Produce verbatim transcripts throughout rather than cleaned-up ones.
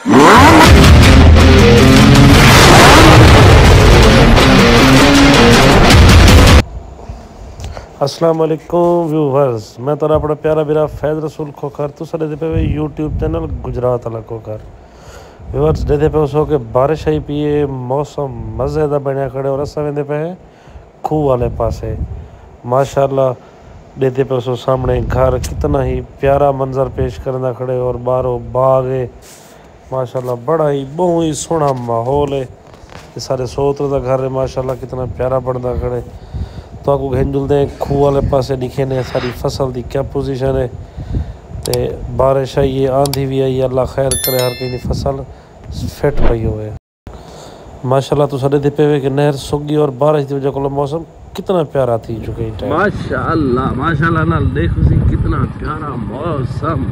السلام علیکم ویورز، میں تہاݙا اپݨا پیارا بھرا فیض رسول کھوکھر، تساں ݙیہدے پئے وے یوٹیوب چینل گجرات والا کھوکھر۔ ویورز، ݙیہدے پئے ہوسو کہ بارش آئی پئی ہے، موسم مزے دا بݨیا کھڑے اور اساں ویندے پئے ہیں کھوہ والے پاسے۔ ماشاءاللہ، ݙیہدے پئے ہوسو سامݨے گھر، کتنا ہی پیارا منظر پیش کریندا کھڑے اور ٻاہروں باغ ہے۔ ماشاءاللہ، بڑا ہی، ٻہوں ہی سوہݨا ماحول ہے۔ اے سارے سوتر دا گھر ہے، ماشاءاللہ کتنا پیارا بݨدا کھڑے۔ تہاکوں گھن جلدے ہیں کھوہ والے پاسے، ݙکھیندے ہیں ساری فصل دی کیا پوزیشن ہے۔ تے بارش آئی ہے، آندھی وی آئی ہے، اللہ خیر کرے، ہر کہیں دی فصل فٹ پئی ہووے۔ ماشاءاللہ، تساں ݙیہدے پئے وے کہ نہر سک ڳئی اور بارش دی وجہ کول موسم کتنا پیارا تھی چکے ہیں ٹائم۔ ماشاءاللہ، ماشاءاللہ نال ݙیکھو سی کتنا پیارا موسم۔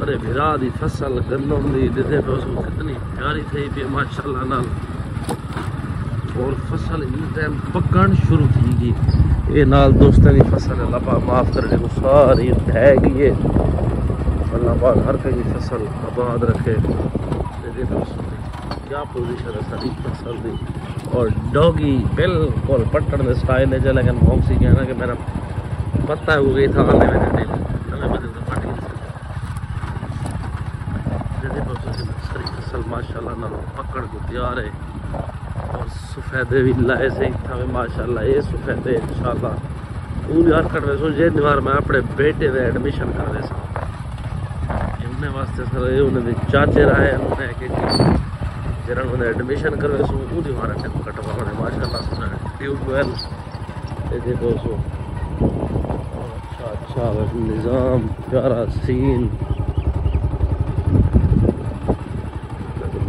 ارے بھرا دی فصل گندم دی ݙیہدے پئے ہوسو کتنی پیاری تھئی پئی ماشاءاللہ نال۔ اور فصل ایں ٹائم پکݨ شروع تھی ڳئی۔ اے نال دوستاں دی فصل ہے، لبا معاف کر ݙیو، ساری ڈھہ ڳئی ہے۔ اللہ پاک ہر کہیں دی فصل آباد رکھے۔ ݙیہدے پئے ہوسو کیا پوزیشن ہے ساری فصل دی۔ اور ڈوگی بالکل پٹݨ دے سٹائل ہے، لیکن بھونک سی کہنا کہ میرا پتہ ہو گئی تھا، آنے میں نے نویں بدل تو پٹ گئی۔ ݙیہدے پئے ہوسو ساری فصل ماشاءاللہ نال پکݨ کوں تیار ہے۔ اور سفیدے وی لائے سے اتھاں وی ماشاءاللہ، اے سفیدے انشاءاللہ اوں دی ہر کٹ ویسوں، جے دیوار میں اپݨے بیٹے دے ایڈمیشن کر ویساں۔ اے انہیں واسطے سر، اے انہیں دے چاچے رہے ہیں، انہیں کہ جنہاں انہیں ایڈمیشن کر ویسوں، اوں دی ہر کٹ کٹوانے ماشاءاللہ سر ٹیوب ویل۔ ݙیہدے پئے ہوسو۔ اچھا، اچھا، نظام، پیارا سین۔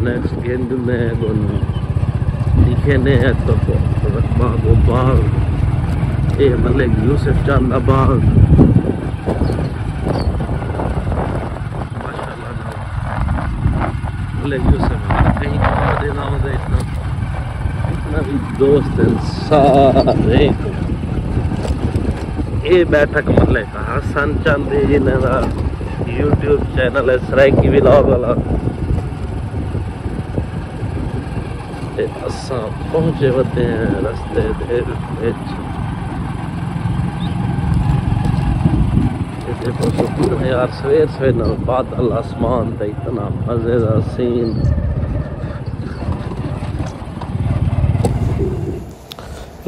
نیکسٹ گھن میں ڳن ݙکھیندے ہیں تو رقبہ کو باغ۔ اے ملک یوسف چاند دا باغ۔ ماشاءاللہ۔ بھلے یوسف کہیں کام دے نہ ہوندے، اتنا، اتنا بھی دوست ہیں سارے۔ اے بیٹھک ملک حسن چاندی جنہاں دا یوٹیوب چینل ہے سرائیکی ولاگ والا۔ تے اساں پہنچے وتے ہیں رستے دے وچ۔ تے ݙیکھو سکون ہے یار، سویر سویر نال بادل آسمان تے اتنا مزے دا سین۔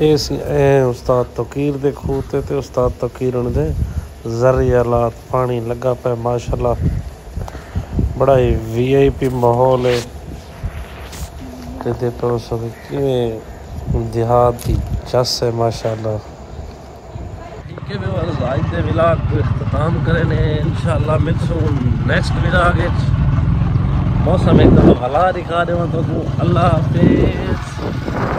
اے سی اے استاد توقیر دے کھوہ تے، تے استاد توقیر ہن دے ذریعہ لات پاݨی لڳا پئے ماشاءاللہ۔ بڑا ہی وی آئی پی ماحول ہے۔ ݙیہدے پئے ہوسو کہ کیویں دیہات دی چس ہے ماشاءاللہ۔ ٹھیک ہے ویورز، اڄ دے ولاگ کوں اختتام کریندے ہیں، انشاءاللہ ملسوں نیکسٹ ولاگ وچ۔ موسم ایک دفعہ بھلا ݙکھا ݙیواں تہاکوں۔ اللہ حافظ۔